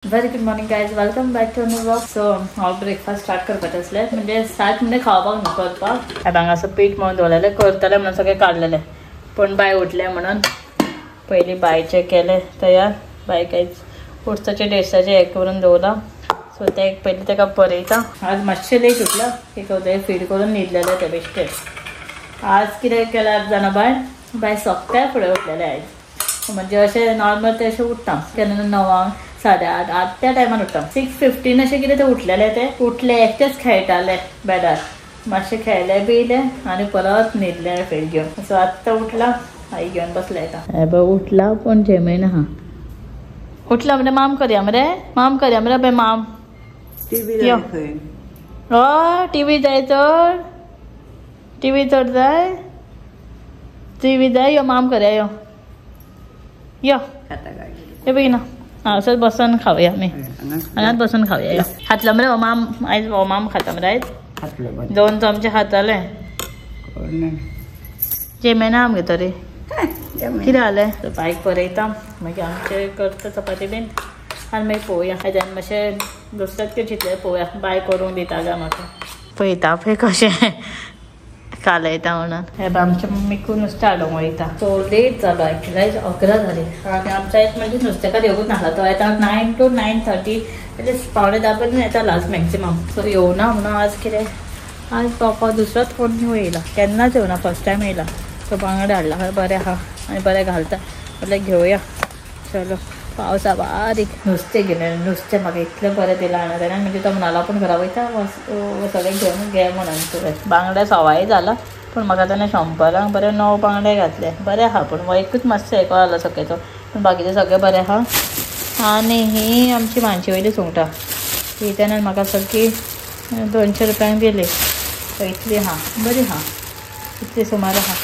Very good morning guys, welcome back to new vlog. So हांव breakfast start करपाचें आसलें, म्हणजे 7 म्हणजे खावपाक न्हू करपाक. हांगा पीठ म्हणून दवरलेलें, करतलें म्हणून सगळें काडलेलें, पूण बाय उठलें म्हणून पयलीं बायचें केलें तयार. बाय कांयच ओट्साचें डेट्साचें हें करून दवरलां. सो ते पयलीं ताका बरयता. आज मातशें लेट उठलां, एक उदय फीड करून न्हिदलेलें तें बेश्टें. आज कितें केल्यार जाणा बाय, बाय सकाळ फुडें उठलेलें आयज. म्हणजे अशें नॉर्मल ते अशें उठता केन्ना 9, 8:30, 8 त्या टायमार उठता. 6:15 अशें कितें ते उठलेले, ते उठले एकटेच खेळटाले बेडार, मातशें खेळले बियले आनी परत न्हिदले फीड घेवन. सो आत्तां उठला, आई घेवन बसले आतां. हे उठला पूण जेमेना. हा उठला म्हणजे माम करया मरे, माम करया मरे बाय माम. हय टीव्ही जाय चड, टीव्ही चड जाय, टीव्ही जाय. यो माम करया, यो यो हे बेगीन हांगासर बसून खावया आमी, हांगाच बसून खावया. यो खातलो मरे हो माम, आयज हो माम खाता मरे आयज. 2 चमचे खाताले. जेमेना आमगे तरी कितें जालें. बायक बरयता, मागीर आमचे करता चपाती बीन आनी मागीर पळोवया. हाज्यान मातशें दुसरेंच कितें चिंतलें पळोवया, बाय करूंक दिता काय म्हाका. पळयता पळय कशें कालयता म्हणून. हे आमच्या मम्मीकूय नुस्तें हाडूंक वयता. सो लेट जालो एक्चुअली, आयज 11 जाली आनी आमच्या आयज म्हणजे नुस्तेकार येवूंक नासला. तो येता 9 to 9:30, at least 9:45 पर्यंत येता लास्ट मॅक्सिमम. सो येवना म्हणून आज कितें, आज पावपा दुसरोच कोण न्हू येयला, केन्नाच येवना, फर्स्ट टायम येयला. सो बांगडे हाडला खंय बरें आहा आनी बरें घालता, म्हटल्यार घेवया. चलो पावसा बारीक नुस्तें घेवन, नुस्तें म्हाका इतलें बरें दिलां जाणा तेणें. म्हणजे तो म्हणाला आपूण घरा वयता सगळें घेवन घे म्हणून. तुवें बांगडे सवाय जाला, पूण म्हाका तेणें 100 बरें 9 बांगडे घातले. बरें आहा, पूण एकूच मातसो हेको जालो सगळेचो, पूण बाकीचे सगळें बरें आहा. आनी ही आमची मानशी वयली सुंगटां, ही तेणें म्हाका सगळीं 200 रुपयांक दिली. इतली आहा, बरी आहा, इतली सुमार आहा.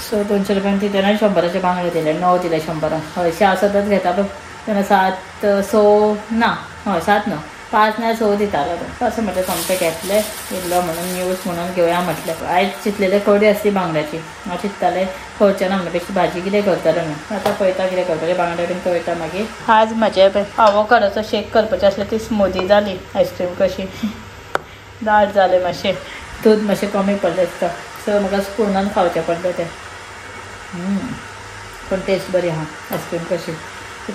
सो 200 रुपयांक ती तेणें 100 बांगडे दिले, 9 दिले 100. हयशे आसतच घेता पण तेन्ना 7 6 ना, हय 7 न्हू 5 ना 6 दितालो तो. अशें म्हटलें सोमतें घेतलें इल्लो म्हणून न्यूज म्हणून घेवया म्हटलें. आयज चिंतलेलें कडी आसली बांगड्याची, हांव चिंततालें करचें ना म्हणलें, बेश्टी भाजी कितें करतलें म्हणून. आतां पळयता कितें करपाचें, बांगडे बीन कळटा मागीर. आज म्हजें आवोकाडोचो शेक करपाचें आसलें, ती स्मुदी जाली आयस्क्रीम कशी, दाट जालें मातशें, दूद मातशें कमी पडलें दिसता. सो म्हाका स्पुनान खावचें पडलें तें, पूण टेस्ट बरी आहा आयस्क्रीम कशी.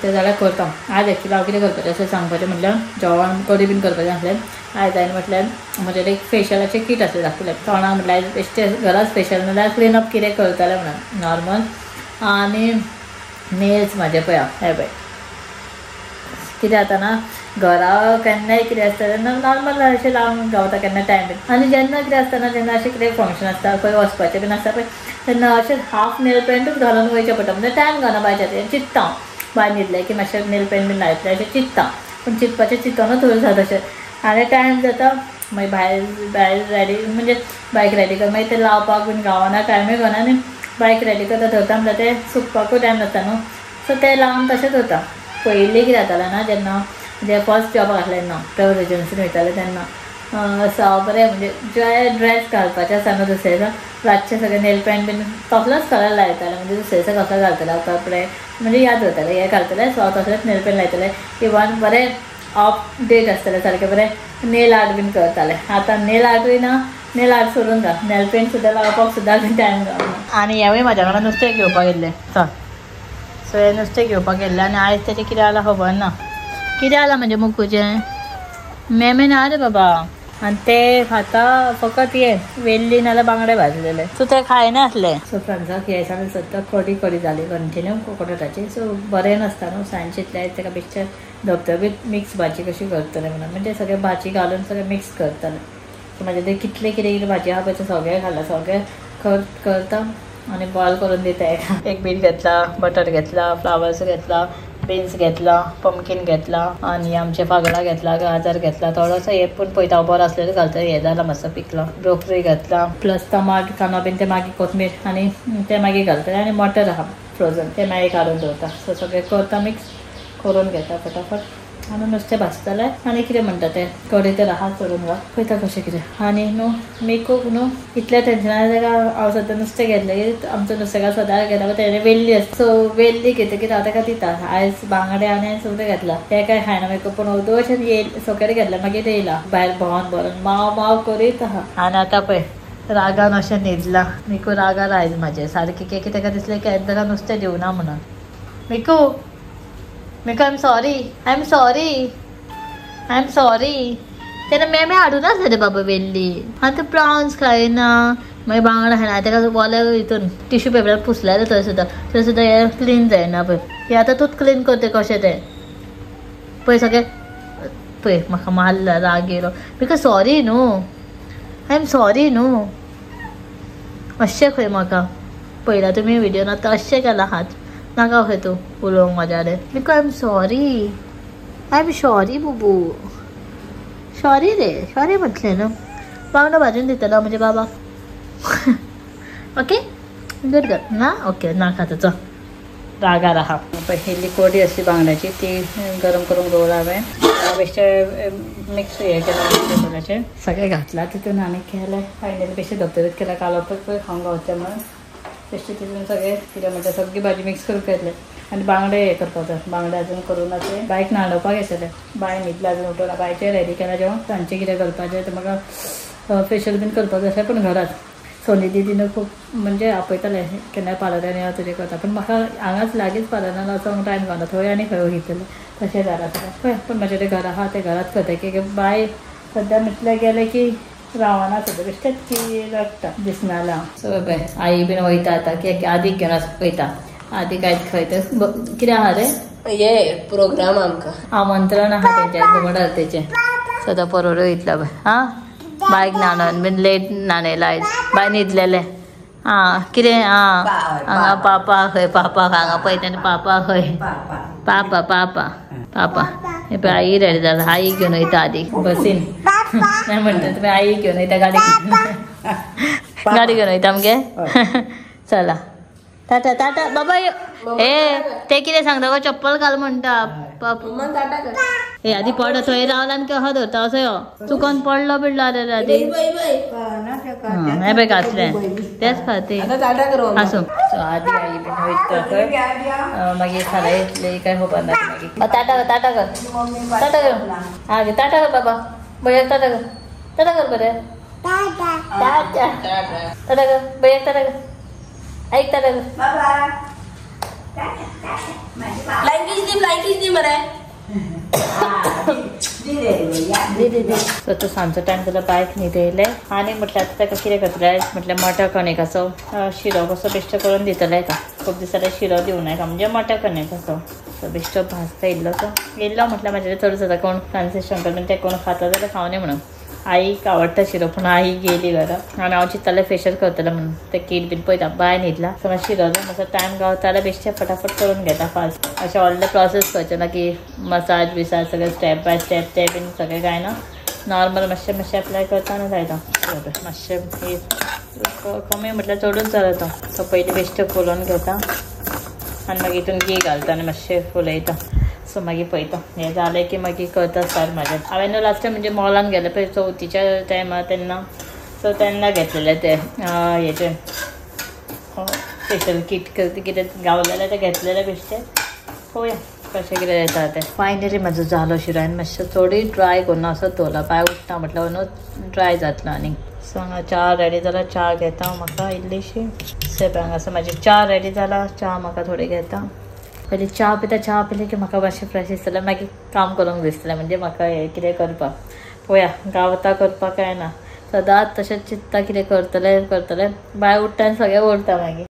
तें जाल्यार करता. आज एक्चुअली हांव कितें करपाचें अशें सांगपाचें म्हटल्यार जेवण कडी बीन करपाचें आसलें. आयज हांवें म्हटल्यार म्हजें एक फेशियलाचें किट आसलें दाखयलें तोंडाक, म्हटल्यार आयज बेश्टें घराच फेशियल म्हणल्यार क्लीन अप कितें करतलें म्हणून नॉर्मल. आनी नेल्स म्हाजे पळया, हे पळय कितें जाता ना घरा केन्नाय कितें आसता तेन्ना नॉर्मल अशें लावन गावता केन्ना टायम बीन. आनी जेन्ना कितें आसता ना, जेन्ना अशें कितें फंक्शन आसता खंय वचपाचें बीन आसता पळय, तेन्ना अशें हाफ नेल पेंटूच घालून वयचें पडटा. म्हणजे टायम घालना बायच्या चिंतता हांव, बाय न्हिदलें की मातशें नेल पेंट बीन लायतलें अशें चिंतता, पूण चिंतपाचें चिंतोनूच थोडें जाता अशें. आनी टायम जाता मागीर भायर भायर रेडी म्हणजे बायक रेडी कर, मागीर तें लावपाक बीन गावना, टायमूय गावना. आनी बायक रेडी करता धरता म्हणल्यार तें सुकपाकूय टायम जाता न्हू. सो तें लावन तशेंच जाता. पयलीं कितें जातालें ना, जेन्ना म्हणजे फर्स्ट जॉबाक आसलें तेन्ना ट्रॅवल एजन्सीन वयतालें तेन्ना बरें म्हणजे जे ड्रेस घालपाचें आसा न्हू दुसरे दिसा रातचें सगळें नेल पेंट बीन तसलोच कलर लायतालें. म्हणजे दुसरे दिसा कसलो घालतलें हांव कपडे म्हणजे याद जातालें, हें घालतलें सो हांव तसलेंच नेल पेंट लायतलें. इवन बरें अपडेट आसतलें सारकें, बरें नेल आर्ट बीन करतालें. आतां नेल आर्टूय ना, नेल आर्ट सोडून दा, नेल पेंट सुद्दां लावपाक सुद्दां टायम गावना. आनी हेंवूय म्हाज्या वांगडा नुस्तें घेवपाक येयल्लें. चल सो हें नुस्तें घेवपाक गेल्लें आनी आयज तेजें कितें जालां खबर ना, कितें जालां म्हणजे मुकूचें मेमे ना रे बाबा. आनी ते खाता फकत हे वेल्ली नाल्यार बांगडे भाजलेले, सो ते खायनासले. सो फ्रेंड्साक हे दिसांनी सद्दां कडी कडी जाली कंटिन्यू कोकोनटाची. सो बरें नासता न्हू. सांजचें चिंतलें ताका बेश्टें धबधबीत मिक्स भाजी कशी करतलें म्हणून, म्हणजे सगळें भाजी घालून सगळें मिक्स करतलें. सो म्हाजे ते कितले कितें कितें भाजी आहा पळय तें सगळें घालां, सगळें करता आनी बॉयल करून दिता. एक बीट घेतला, बटर घेतला, फ्लावर्स घेतला, बीन्स घेतला, पंपकीन घेतला आनी आमचे फागडां घेतला, गाजर घेतला, थोडोसो हे पूण पळयता हांव बरो आसलेलो घालता, हें जालां मातसो पिकलो. ब्रोकरी घेतला, प्लस टमाट कांदो बीन ते मागीर कोथमीर आनी ते मागीर घालतले. आनी मटर आहा फ्रोजन, ते मागीर काडून दवरता. सो सगळें करता, मिक्स करून घेता फटाफट. आनी नुस्तें भाजतलें आनी कितें म्हणटा तें कडी तर आहा करून घाल पळयता कशें कितें. आनी न्हू मेकूक न्हू इतल्या टेन्शनान ताका हांव सद्दां नुस्तें घेतलें की आमचो नुस्तेकार सदां घेता तेणें वेल्ली आसता सो वेल्ली घेतकीर हांव ताका दिता. आयज बांगडे आनी सुंगटां घेतला तें कांय खायना मेकू पूण अदोशें येयल सोकेर घेतलें मागीर येयला भायर भोंवन भोंवन माव माव करीत आहा. आनी आतां पळय रागान अशें न्हिदलां मिकू रागार आयज म्हाजेर सारकें की ताका दिसलें की हांवें ताका नुस्तें दिवना म्हणून. Miku Miku I am sorry I am sorry I am sorry. तेणें मेमे हाडूं नासलें रे बाबा वेल्ली. आतां प्रावन्स खायना मागीर बांगडा खायना ताका वोले हितून टिश्यू पेपरार पुसलेलें थंय सुद्दां थंय सुद्दां हें क्लीन जायना पळय. हें आतां तूंच क्लीन करता कशें तें पळय सगळें पळय म्हाका मारला राग येयलो. मिकू सॉरी न्हू I am sorry न्हू. अशें खंय म्हाका पळयला तुमी व्हिडियोन आतां अशें केलां हात नाका खंय तूं उलोवंक म्हाज्या कडेन. Miku I am sorry I am sorry बुबू सॉरी रे सॉरी म्हटलें न्हू. बांगडो भाजून दितलो म्हजे बाबा. ओके गुड गुड ना ओके नाका ताचो रागार आहा. पळय इल्ली कोडी आसली बांगड्याची ती गरम करूंक दवरला हांवें. बेश्टें मिक्स हें केलां सगळें घातलां तितून आनी केलें फायनली बेश्टें धबधबीत केलां कालोवपाक पळय खावंक गावचें म्हणून बेश्टें तितून सगळें कितें म्हणटा सगळी भाजी मिक्स करून घेतलें. आनी बांगडे हें करपाचो बांगडे अजून करूं ना ते बायक न्हाणोवपाक आसलें बाय न्हिदलां अजून उठून बायचें रेडी केलां जेवण सांजचें कितें करपाचें तें म्हाका फेशियल बीन करपाचें आसलें पूण घरात सोनी दिदीन खूब म्हणजे आपयतालें केन्नाय पार्लरान या तुजें करता पूण म्हाका हांगाच लागींच पार्लरान वचोंक टायम गावना थंय आनी खंय वयतलें तशें जालां सगळें. पळय पूण म्हाजें तें घर आहा तें घरात करता की बाय सद्या म्हटलें गेलें की रावना सद्या बेश्टेंच की रडटा दिसना. सो पळय आई बीन वयता आतां की आदीक घेवन वयता आदी कांय खंय तें कितें आहा रे हे प्रोग्राम आमकां आमंत्रण आहा तेंच्या घुमट आरतीचें. सदां परवडो वयतलो पळय आं बायक न्हाणोवन बीन लेट न्हाणयला आयज बाय न्हिदलेलें. आं कितें आं हांगा पापा खंय पापा हांगा पळयता आनी पापा खंय पापा पापा पापा. हे पळय आई रेडी जाला आई घेवन वयता आदी बसीन नाही म्हणटा तुमी आई घेवन वयता गाडी गाडी घेवन वयता आमगे. चला टाटा टाटा बाबा. ए ते कितें सांगता गो चप्पल घाल म्हणटा. ए आदी पड थंय रावला आनी कहो धरता असो यो चुकोन पडलो बिडलो आरे आदी. हें पळय घातलें तेच खातीर आसूं. सो आदी आई बीन वयता खंय मागीर फाल्यां येतली काय खबर ना. मागीर टाटा कर टाटा कर टाटा कर आं टाटा कर बाबा भैयाक टाटा कर टाटा कर बरें टाटा टाटा कर भैयाक टाटा कर ऐक टाटा कर लायकीच दी मरे. सो तो सांजचो टायम जालो बायक न्हिदयलें आनी म्हटलें आतां ताका कितें करतलें म्हटलें मटर कणिकाचो शिरो कसो बेश्टो करून दितलें एका खूब दीस जाले शिरो दिवना एका म्हणजे मटर कणिकाचो. सो बेश्टो भाजता इल्लोसो इल्लो म्हटल्यार म्हाजे चड जाता कोण फ्रांसीस शंकर बीन ते कोण खाता जाल्यार खावनी म्हणून. आईक आवडटा शिरो पूण आई गेली घरा आनी हांव चिंततालें फेशियल करतलें म्हणून तें किट बीन पळयता बाय न्हिदला. सो मातशें शिरो मातसो टायम गावता जाल्यार बेश्टें फटाफट करून घेता फास्ट अशें व्हडलें प्रोसेस करचें ना की मसाज बिसाज सगळें स्टेप बाय स्टेप तें बीन सगळें कांय ना नॉर्मल मातशें मातशें अप्लाय करता आनी जायता. मातशें कमी म्हटल्यार चडूच जाला तो. सो पयलीं बेश्टें फुलोवन घेता आनी मागीर हितून घी घालता आनी मातशें फुलयता. सो मागीर पळयता हें जालें की मागीर करता स्टार्ट म्हाजें. हांवें न्हू लास्ट टायम म्हणजे मॉलान गेलें पळय चवथीच्या टायमार तेन्ना सो तेन्ना घेतलेलें तें हेजें फेशियल किट कितें गावलेलें तें घेतलेलें बेश्टें. पळोवया कशें कितें येता तें. फायनली म्हाजो जालो शिरो आनी मातशें चडूय ड्राय करूं असो दवरला पांय उठता म्हटल्यार न्हू ड्राय जातलो. आनी सो हांगा च्या रेडी जाला च्या घेता हांव म्हाका इल्लीशी सेप हांगासर म्हाजी च्या रेडी जाला च्या म्हाका थोडी घेता. पयलीं च्या पिता च्या पिली की म्हाका मातशें फ्रेश दिसतलें मागीर काम करूंक दिसतलें म्हणजे म्हाका हें कितें करपाक. पळोवया गावता करपाक काय ना सदांच तशेंच चिंतता कितें करतलें करतलें बाय उठ्ठा आनी सगळें उरता मागीर.